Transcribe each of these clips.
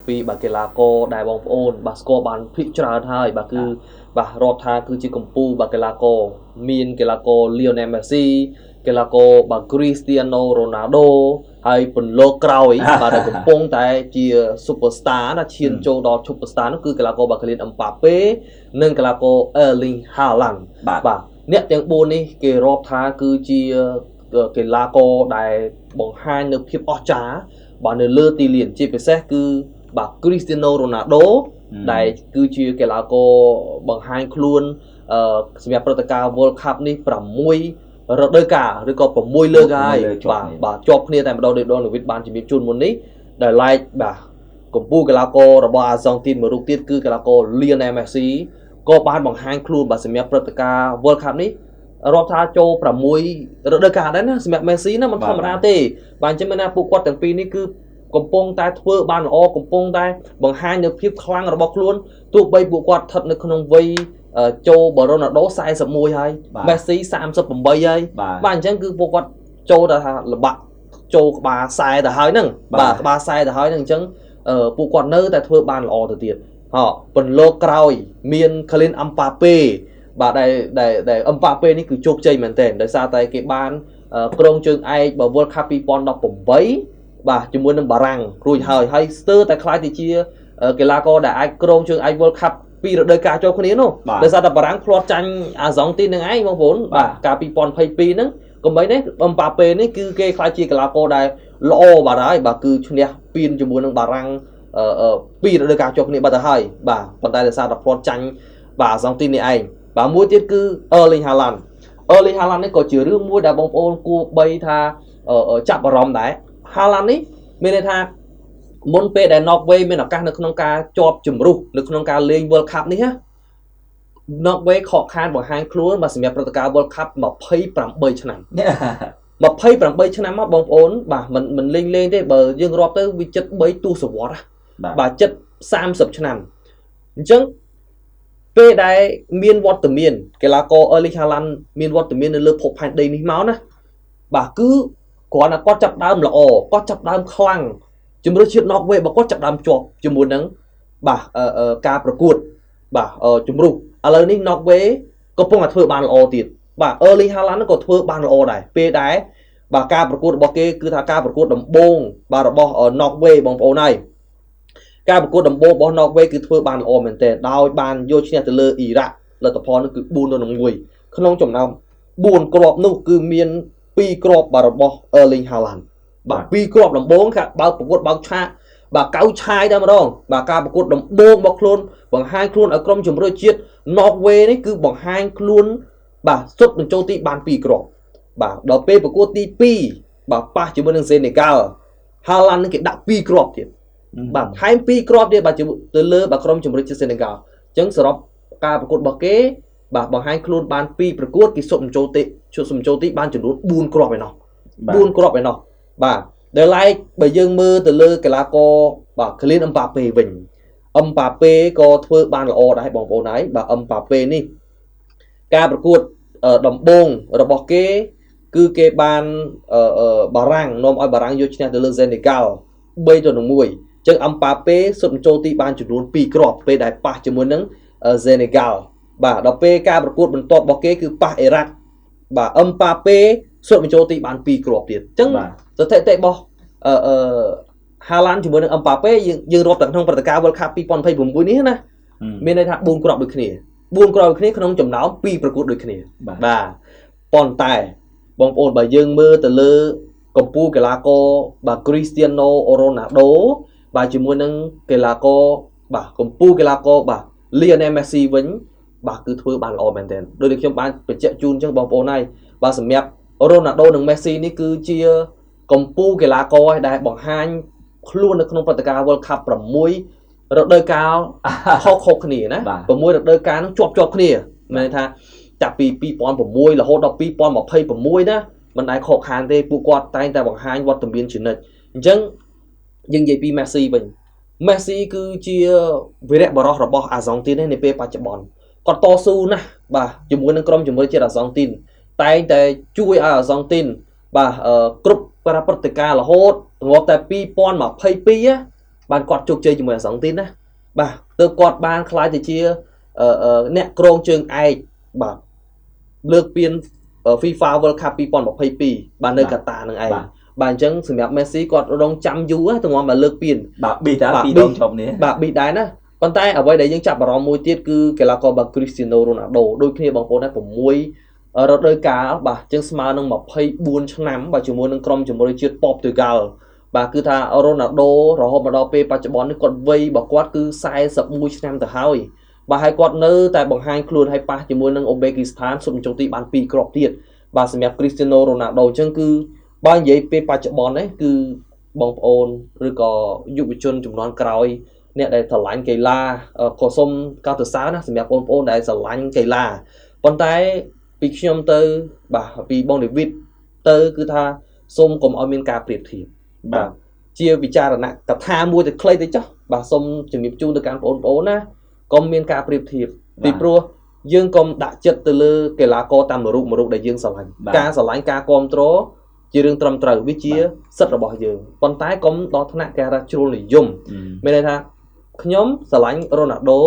ពីបាទកីឡាករដែលបងប្អូនបាទស្គាល់បានភាគច្រើនហើយបាទគឺបាទរាប់ថាគឺជាកម្ពូលបាទកីឡាករមានកីឡាករ Lionel Messi កីឡាករបាទ Cristiano Ronaldo ហើយពន្លកក្រោយបាទដែលកំពុងតែជា superstar ណាឈានចូលដល់ superstar នោះគឺកីឡាករបាទ Kylian Mbappe និងកីឡាករ Erling Haaland បាទអ្នកទាំង4នេះគេរាប់ថាគឺជាកីឡាករដែលបង្ហាញនៅភាពអស្ចារ្យបាទនៅលើទីលានជាពិសេសគឺបាទ Cristiano Ronaldo ដែលគឺជាកីឡាករបង្ហាញខ្លួនសម្រាប់ព្រឹត្តិការណ៍ World Cup នេះ6រដូវកាលឬក៏6លើកហើយបាទបាទជាប់គ្នាតែម្ដងដោយដងលវិតបានជំរាបជូនមុននេះដែលឡែកបាទកម្ពុជាកីឡាកររបស់អាសង់ទីនមួយរូបទៀតគឺកីឡាករ Lionel Messi ក៏បានបង្ហាញខ្លួនបាទសម្រាប់ព្រឹត្តិការណ៍ World Cup នេះរាប់ថាចូល6រដូវកាលដែរណាសម្រាប់ Messi ណាមិនធម្មតាទេបាទអញ្ចឹងមានថាពួកគាត់ទាំងពីរនេះគឺកំពុងតែធ្វើបានល្អកំពុងតែបង្ហាញនៅភាពខ្លាំងរបស់ខ្លួនទោះបីពួកគាត់ស្ថិតនៅក្នុងវ័យចូលបើរ៉ូណាល់ដូ41ហើយមេស៊ី38ហើយបាទអញ្ចឹងគឺពួកគាត់ចូលដល់ថាលបាក់ចូលក្បាល40ទៅហើយហ្នឹងបាទក្បាល40ទៅហើយហ្នឹងអញ្ចឹងពួកគាត់នៅតែធ្វើបានល្អទៅទៀតហ៎ពន្លកក្រោយមាន Kylian Mbappe បាទដែលដែល Mbappe នេះគឺជោគជ័យមែនទែនដោយសារតែគេបានក្រុងជើងឯកបើ World Cup 2018បាទជាមួយនឹងបារាំងរួចហើយហើយស្ទើរតែក្លាយទៅជាកីឡាករដែលអាចក្រុងជើងឯក World Cup ពីរដូវកាលចូលគ្នានោះដោយសារតែបារាំងធ្លាប់ចាញ់អាសង់ទីននឹងឯងបងប្អូនបាទកាល2022ហ្នឹងកុំបីនេះអឹមប៉ាប៉េនេះគឺគេក្លាយជាកីឡាករដែលល្អបាទហើយបាទគឺឈ្នះពានជាមួយនឹងបារាំងពីរដូវកាលចូលគ្នាបាត់ទៅហើយបាទប៉ុន្តែដោយសារតែធ្លាប់ចាញ់បាទអាសង់ទីននេះឯងបាទមួយទៀតគឺ Erling Haaland Erling Haaland នេះក៏ជារឿងមួយដែលបងប្អូនគួរបីថាចាប់អារម្មណ៍ដែរ Haaland នេះមានន័យថាមុនពេលដែល Norway មានឱកាសនៅក្នុងការជាប់ជំរុះនៅក្នុងការលេង World Cup នេះណា Norway ខកខានបង្ហាញខ្លួនបាទសម្រាប់ព្រឹត្តិការណ៍ World Cup 28ឆ្នាំ28ឆ្នាំមកបងប្អូនបាទមិនលេងលេងទេបើយើងរាប់ទៅវាជិត3ទសវត្សបាទជិត30ឆ្នាំអញ្ចឹងពេលដែលមានវត្តមានកីឡាករ Erling Haaland មានវត្តមាននៅលើភពផែនដីនេះមកណាបាទគឺគ្រាន់តែគាត់ចាប់ដើមល្អគាត់ចាប់ដើមខ្លាំងជំរឿជាតិ Norway បើគាត់ចាប់ដើមជាប់ជាមួយនឹងបាទការប្រកួតបាទជំរុះឥឡូវនេះ Norway កំពុងតែធ្វើបានល្អទៀតបាទ Erling Haaland ក៏ធ្វើបានល្អដែរពេលដែរបាទការប្រកួតរបស់គេគឺថាការប្រកួតដំបូងបាទរបស់ Norway បងប្អូនហើយការប្រកួតដំបូងរបស់ Norway គឺធ្វើបានល្អមែនទែនដោយបានយកឈ្នះទៅលើអ៊ីរ៉ាក់លទ្ធផលនោះគឺ4-1ក្នុងចំណោម4គ្រាប់នោះគឺមាន2គ្រាប់បាទរបស់ Erling Haaland បាទ2គ្រាប់ដំបូងគេបើកប្រកួតបើកឆាកបាទកៅឆាយតែម្ដងបាទការប្រកួតដំបូងរបស់ខ្លួនបង្ហាញខ្លួនឲ្យក្រុមជម្រើសជាតិ Norway នេះគឺបង្ហាញខ្លួនបាទសុទ្ធបញ្ចូលទីបាន2គ្រាប់បាទដល់ពេលប្រកួតទី2បាទប៉ះជាមួយនឹង Senegal Haaland នឹងគេដាក់2គ្រាប់ទៀតបាទថែម2គ្រាប់ទៀតបាទទៅលើបាទក្រុមជម្រើសជាតិ Senegal អញ្ចឹងសរុបការប្រកួតរបស់គេបាទបង្ហាញខ្លួនបាន2ប្រកួតគេសុទ្ធបញ្ចូលទីសុទ្ធបញ្ចូលទីបានចំនួន4គ្រាប់ឯណោះ4គ្រាប់ឯណោះបាទដែលឡែកបើយើងមើលទៅលើកីឡាករបាទ Kylian Mbappe វិញ Mbappe ក៏ធ្វើបានល្អដែរបងប្អូនហើយបាទ Mbappe នេះការប្រកួតដំបូងរបស់គេគឺគេបានបារាំងនាំឲ្យបារាំងយកឈ្នះទៅលើ Senegal 3-1អញ្ចឹង Mbappe សុទ្ធបញ្ចូលទីបានចំនួន2គ្រាប់ពេលដែលប៉ះជាមួយនឹង Senegal បាទដល់ពេលការប្រកួតបន្ទាប់របស់គេគឺប៉ះអ៊ីរ៉ាក់បាទ Mbappe សុទ្ធបញ្ចូលទីបាន2គ្រាប់ទៀតអញ្ចឹងស្ថិតិរបស់Haaland ជាមួយនឹង Mbappe យើងរាប់តែក្នុងព្រឹត្តិការណ៍ World Cup 2026នេះណាមានន័យថា4គ្រាប់ដូចគ្នា4គ្រាប់ដូចគ្នាក្នុងចំណោម2ប្រកួតដូចគ្នាបាទប៉ុន្តែបងប្អូនបើយើងមើលទៅលើកម្ពុជាកីឡាករបាទ Cristiano Ronaldo បាទជាមួយនឹងកីឡាករបាទកម្ពុជាកីឡាករបាទ Lionel Messi វិញបាទគឺធ្វើបានល្អមែនទែនដោយដែលខ្ញុំបានបញ្ជាក់ជូនអញ្ចឹងបងប្អូនហើយបាទសម្រាប់ Ronaldo និង Messi នេះគឺជាកម្ពុជាកីឡាករដែលបង្ហាញខ្លួននៅក្នុងព្រឹត្តិការណ៍ World Cup 6រដូវកាលខុសៗគ្នាណា6រដូវកាលនោះជាប់គ្នាមានន័យថាចាប់ពី2006រហូតដល់2026ណាមិនដែលខកខានទេពួកគាត់តែងតែបង្ហាញវត្តមានជានិច្ចអញ្ចឹងយើងនិយាយពី Messi វិញ Messi គឺជាវីរៈបុរសរបស់អាសង់ទីននៅពេលបច្ចុប្បន្នគាត់តស៊ូណាស់បាទជាមួយនឹងក្រុមជម្រើសជាតិអាសង់ទីនតែងតែជួយឲ្យអាសង់ទីនបាទគ្រប់ព្រឹត្តិការណ៍រហូតងាប់តែ2022 បានគាត់ជោគជ័យជាមួយអាសង់ទីនណាបាទទើបគាត់បានក្លាយទៅជាអ្នកក្រងជើងឯកបាទលើកពាន FIFA World Cup 2022បាទនៅកាតានឹងឯងបាទអញ្ចឹងសម្រាប់ Messi គាត់រងចាំយូរទម្រាំមកលើកពានបាទប៊ីតាពីរដងជប់នេះបាទប៊ីដែរណាប៉ុន្តែអ្វីដែលយើងចាប់អារម្មណ៍មួយទៀតគឺកីឡាករបាទ Cristiano Ronaldo ដូចគ្នាបងប្អូនដែរ6រដូវកាលបាទជាងស្មើនឹង24ឆ្នាំបាទជាមួយនឹងក្រុមជម្រើសជាតិប៉ូទុយហ្គាល់បាទគឺថា Ronaldo រហូតមកដល់ពេលបច្ចុប្បន្ននេះគាត់វ័យរបស់គាត់គឺ41ឆ្នាំទៅហើយបាទហើយគាត់នៅតែបង្ហាញខ្លួនឲ្យប៉ះជាមួយនឹងអូបេគីស្ថានសុំជោគទីបាន2គ្រាប់ទៀតបាទសម្រាប់ Cristiano Ronaldo អញ្ចឹងគឺបើនិយាយពេលបច្ចុប្បន្ននេះគឺបងប្អូនឬក៏យុវជនជំនាន់ក្រោយអ្នកដែលស្រឡាញ់កីឡាក៏សូមកោតសរសើរណាសម្រាប់បងប្អូនដែលស្រឡាញ់កីឡាប៉ុន្តែពីខ្ញុំទៅបាទពីបងដេវីតទៅគឺថាសូមកុំឲ្យមានការប្រៀបធៀបបាទជាវិចារណៈកថាមួយទៅខ្លីទៅចុះបាទសូមជំរាបជូនទៅកាន់បងប្អូនណាកុំមានការប្រៀបធៀបពីព្រោះយើងកុំដាក់ចិត្តទៅលើកីឡាករតាមរូបដែលយើងស្រឡាញ់ការស្រឡាញ់ការគ្រប់គ្រងជារឿងត្រឹមត្រូវវាជាសិទ្ធិរបស់យើងប៉ុន្តែកុំដល់ថ្នាក់គេថាជ្រុលនិយមមានន័យថាខ្ញុំស្រឡាញ់រ៉ូណាល់ដូ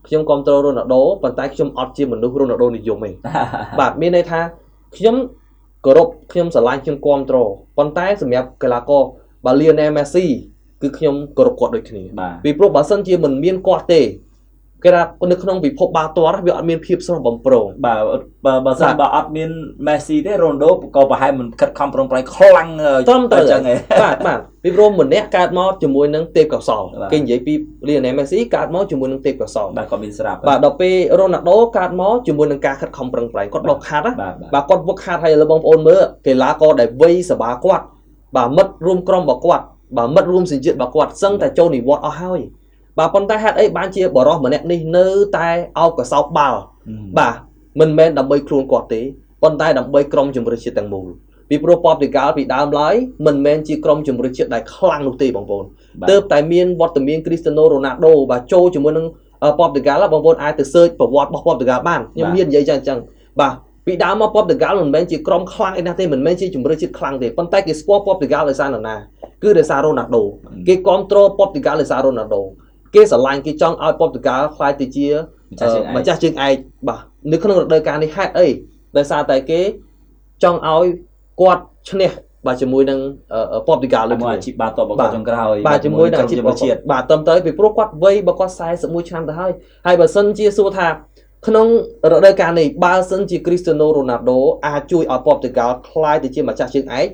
ខ្ញុំគ្រប់គ្រងរ៉ូណាល់ដូប៉ុន្តែខ្ញុំអត់ជាមនុស្សរ៉ូណាល់ដូនិយមទេបាទមានន័យថាខ្ញុំគោរពខ្ញុំស្រឡាញ់ខ្ញុំគ្រប់គ្រងប៉ុន្តែសម្រាប់កីឡាករបាទ Lionel Messi គឺខ្ញុំគោរពគាត់ដូចគ្នាពីព្រោះបើសិនជាមិនមានគាត់ទេគេថានៅក្នុងពិភពបាល់ទាត់វាអត់មានភាពស្រស់បំព្រងបាទបើសិនបើអត់មាន Messi ទេ Ronaldo ក៏ប្រហែលមិនខិតខំប្រឹងប្រែងខ្លាំងត្រឹមត្រូវចឹងឯងបាទពីព្រោះម្នាក់កើតមកជាមួយនឹងទេពកោសល្យគេនិយាយពី Lionel Messi កើតមកជាមួយនឹងទេពកោសល្យបាទគាត់មានស្រាប់បាទដល់ពេល Ronaldo កើតមកជាមួយនឹងការខិតខំប្រឹងប្រែងគាត់ដកខាត់បាទគាត់វឹកខាត់ហើយឥឡូវបងប្អូនមើលកីឡាករដែលវ័យសបាគាត់បាទមិត្តរួមក្រុមរបស់គាត់បាទមិត្តរួមសញ្ជាតិរបស់គាត់សឹងតែចូលនិវត្តន៍អស់ហើយបាទប៉ុន្តែហេតុអីបានជាបរិសម្នាក់នេះនៅតែអោបកសោបបាល់បាទមិនមែនដើម្បីខ្លួនគាត់ទេប៉ុន្តែដើម្បីក្រុមជម្រើសជាតិទាំងមូលពីព្រោះប៉ូទុយហ្គាល់ពីដើមឡើយមិនមែនជាក្រុមជម្រើសជាតិដែលខ្លាំងនោះទេបងប្អូនទើបតែមានវត្តមាន Cristiano Ronaldo បាទចូលជាមួយនឹងប៉ូទុយហ្គាល់បងប្អូនអាចទៅ search ប្រវត្តិរបស់ប៉ូទុយហ្គាល់បានខ្ញុំមាននិយាយចឹងបាទពីដើមមកប៉ូទុយហ្គាល់មិនមែនជាក្រុមខ្លាំងអីណាស់ទេមិនមែនជាជម្រើសជាតិខ្លាំងទេប៉ុន្តែគេស្គាល់ប៉ូទុយហ្គាល់ដោយសារនរណាគឺដោយសារ Ronaldo គេគាំទ្រប៉ូទុយហ្គាល់ដោយសារ Ronaldo គេស្រឡាញ់គេចង់ឲ្យប៉ូទុយហ្គាល់ក្លាយទៅជាម្ចាស់ជើងឯកបាទនៅក្នុងរដូវកាលនេះហេតុអីដោយសារតែគេចង់ឲ្យគាត់ឈ្នះបាទជាមួយនឹងប៉ូទុយហ្គាល់ដូចគ្នាអាជីពបាល់ទាត់របស់គាត់ចុងក្រោយបាទជាមួយនឹងអាជីពជាតិបាទត្រឹមត្រូវពីព្រោះគាត់វ័យរបស់គាត់41ឆ្នាំទៅហើយហើយបើសិនជាសួរថាក្នុងរដូវកាលនេះបើសិនជា Cristiano Ronaldo អាចជួយឲ្យប៉ូទុយហ្គាល់ក្លាយទៅជាម្ចាស់ជើងឯក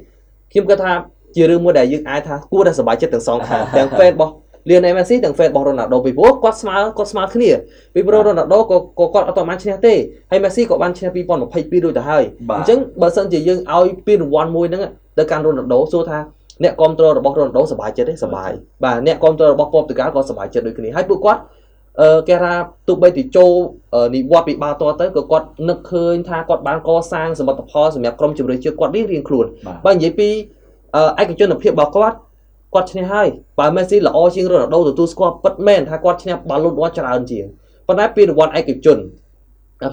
ខ្ញុំគិតថាជារឿងមួយដែលយើងអាចថាគួរតែសប្បាយចិត្តទាំងសងខាងទាំង fan របស់ Lionel Messi ទាំង fan របស់ Ronaldo ពីព្រោះគាត់ស្មើគ្នាពីព្រោះ Ronaldo ក៏គាត់អត់បានឈ្នះទេហើយ Messi ក៏បានឈ្នះ2022រួចទៅហើយអញ្ចឹងបើសិនជាយើងឲ្យពានរង្វាន់មួយហ្នឹងទៅកាន់ Ronaldo សួរថាអ្នកគាំទ្ររបស់ Ronaldo សប្បាយចិត្តទេសប្បាយបាទអ្នកគាំទ្ររបស់ប៉ូទុយហ្គាល់ក៏សប្បាយចិត្តដូចគ្នាហើយពួកគាត់គេថាទោះបីទៅចូលនិវត្តន៍ពីបាល់ទាត់ទៅក៏គាត់នឹកឃើញថាគាត់បានកសាងសមិទ្ធផលសម្រាប់ក្រុមជម្រើសជាតិគាត់រៀងៗខ្លួនបើនិយាយពីឯកជនភាពរបស់គាត់គាត់ឈ្នះហើយបើ Messi ល្អជាង Ronaldo ទទួលស្គាល់ពិតមែនថាគាត់ឈ្នះបាល់លូតលាស់ច្រើនជាងប៉ុន្តែពីរង្វាន់ឯកជន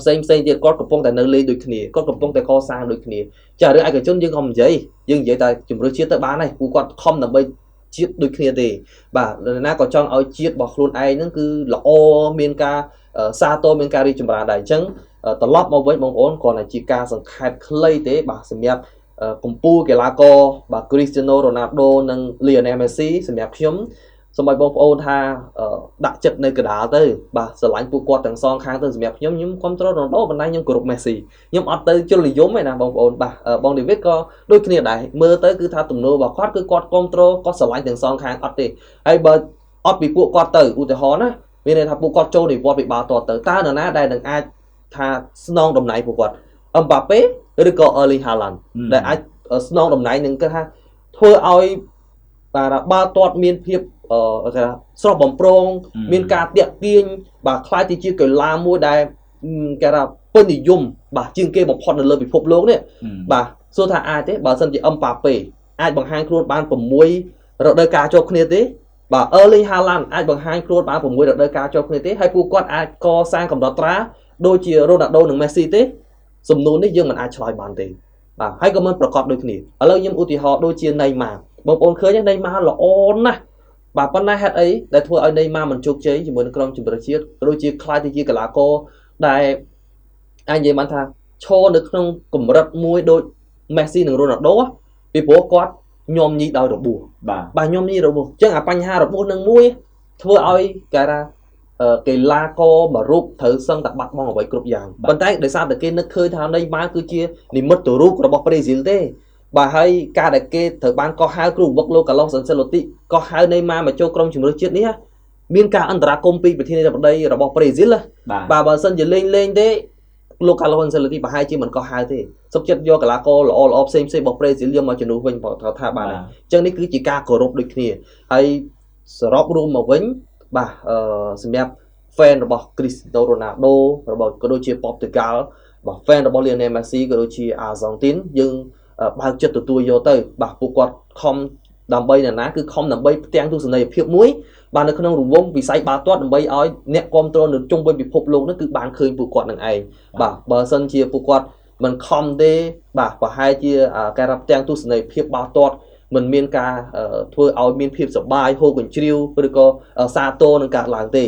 ផ្សេងទៀតគាត់កំពុងតែនៅលេងដូចគ្នាគាត់កំពុងតែកសាងដូចគ្នាចារឿងឯកជនយើងក៏មិននិយាយយើងនិយាយតែជម្រើសជាតិទៅបានហើយព្រោះគាត់ខំដើម្បីជាតិដូចគ្នាទេបាទណាក៏ចង់ឲ្យជាតិរបស់ខ្លួនឯងហ្នឹងគឺល្អមានការសាទរមានការរីកចម្រើនដែរអញ្ចឹងត្រឡប់មកវិញបងប្អូនគ្រាន់តែជាការសង្ខេបខ្លីទេបាទសម្រាប់កម្ពូលកីឡាករបាទ Cristiano Ronaldo និង Lionel Messi សម្រាប់ខ្ញុំសូមឲ្យបងប្អូនថាដាក់ចិត្តនៅកណ្ដាលទៅបាទស្រឡាញ់ពួកគាត់ទាំងសងខាងទៅសម្រាប់ខ្ញុំខ្ញុំគាំទ្រ Ronaldo ប៉ុន្តែខ្ញុំគោរព Messi ខ្ញុំអត់ទៅជលនិយមទេណាបងប្អូនបាទបង David ក៏ដូចគ្នាដែរមើលទៅគឺថាទំនោររបស់គាត់គឺគាត់គាំទ្រគាត់ស្រឡាញ់ទាំងសងខាងអត់ទេហើយបើអត់ពីពួកគាត់ទៅឧទាហរណ៍ណាមានន័យថាពួកគាត់ចូលនិវត្តន៍ពីបាល់ទាត់ទៅតើនរណាដែលនឹងអាចថាស្នងតំណែងពួកគាត់ Mbappe ឬក៏ Erling Haaland ដែលអាចស្នងតំណែងនឹងគាត់ថាធ្វើឲ្យបាទបាល់ទាត់មានភាពគេថាស្រស់បំព្រងមានការទាក់ទាញបាទក្លាយទៅជាកីឡាមួយដែលគេថាពេញនិយមបាទជាងគេបំផុតនៅលើពិភពលោកនេះបាទសួរថាអាចទេបើសិនជា Mbappe អាចបង្ហាញខ្លួនបាន6រដូវកាលជាប់គ្នាទេបាទ Erling Haaland អាចបង្ហាញខ្លួនបាន6រដូវកាលជាប់គ្នាទេហើយពួកគាត់អាចកសាងកំណត់ត្រាដូចជា Ronaldo និង Messi ទេសំណួរនេះយើងមិនអាចឆ្លើយបានទេបាទហើយក៏មិនប្រកបដូចគ្នាឥឡូវខ្ញុំឧទាហរណ៍ដូចជា Neymar បងប្អូនឃើញ Neymar ល្អណាស់ បាទប៉ុន្តែហេតុអីដែលធ្វើឲ្យណេម៉ាមិនជោគជ័យជាមួយនឹងក្រុមជម្រើសជាតិក៏ដូចជាក្លាយទៅជាកីឡាករដែលអាចនិយាយបានថាឈរនៅក្នុងកម្រិតមួយដូចមេស៊ីនិងរ៉ូណាល់ដូពីព្រោះគាត់ញោមញីដោយរបួសបាទញោមញីរបួសអញ្ចឹងអាបញ្ហារបួសនឹងមួយធ្វើឲ្យគេថាកីឡាករមួយរូបត្រូវសឹងតែបាត់បង់អ្វីគ្រប់យ៉ាងប៉ុន្តែដោយសារតែគេនឹកឃើញថាណេម៉ាគឺជានិមិត្តរូបរបស់ប្រេស៊ីលទេបាទហើយការដែលគេត្រូវបានកោះហៅគ្រូវឹកលោកកាឡូសអិនសេឡូទីកោះហៅណេម៉ាមកចូលក្រុមជម្រើសជាតិនេះមានការអន្តរាគមន៍ពីប្រធានាធិបតីរបស់ប្រេស៊ីលបាទបើសិនជាលេងទេលោកកាឡូសអិនសេឡូទីប្រហែលជាមិនកោះហៅទេសុខចិត្តយកកីឡាករល្អៗផ្សេងៗរបស់ប្រេស៊ីលយកមកជំនួសវិញថាបានអញ្ចឹងនេះគឺជាការគោរពដូចគ្នាហើយសរុបរួមមកវិញបាទសម្រាប់ fan របស់ Cristiano Ronaldo របស់ក៏ដូចជា Portugal បាទ fan របស់ Lionel Messi ក៏ដូចជា Argentine យើងបើកចិត្តទទួលយកទៅបាទពួកគាត់ខំដើម្បីនរណាគឺខំដើម្បីផ្ទាំងទស្សនីយភាពមួយបាទនៅក្នុងរង្វង់វិស័យបាល់ទាត់ដើម្បីឲ្យអ្នកគាំទ្រនៅជុំវិញពិភពលោកនោះគឺបានឃើញពួកគាត់នឹងឯងបាទបើសិនជាពួកគាត់មិនខំទេបាទប្រហែលជាការรับផ្ទាំងទស្សនីយភាពបាល់ទាត់មិនមានការធ្វើឲ្យមានភាពសប្បាយហូរកញ្ជ្រៀវឬក៏សាទរនឹងកើតឡើងទេ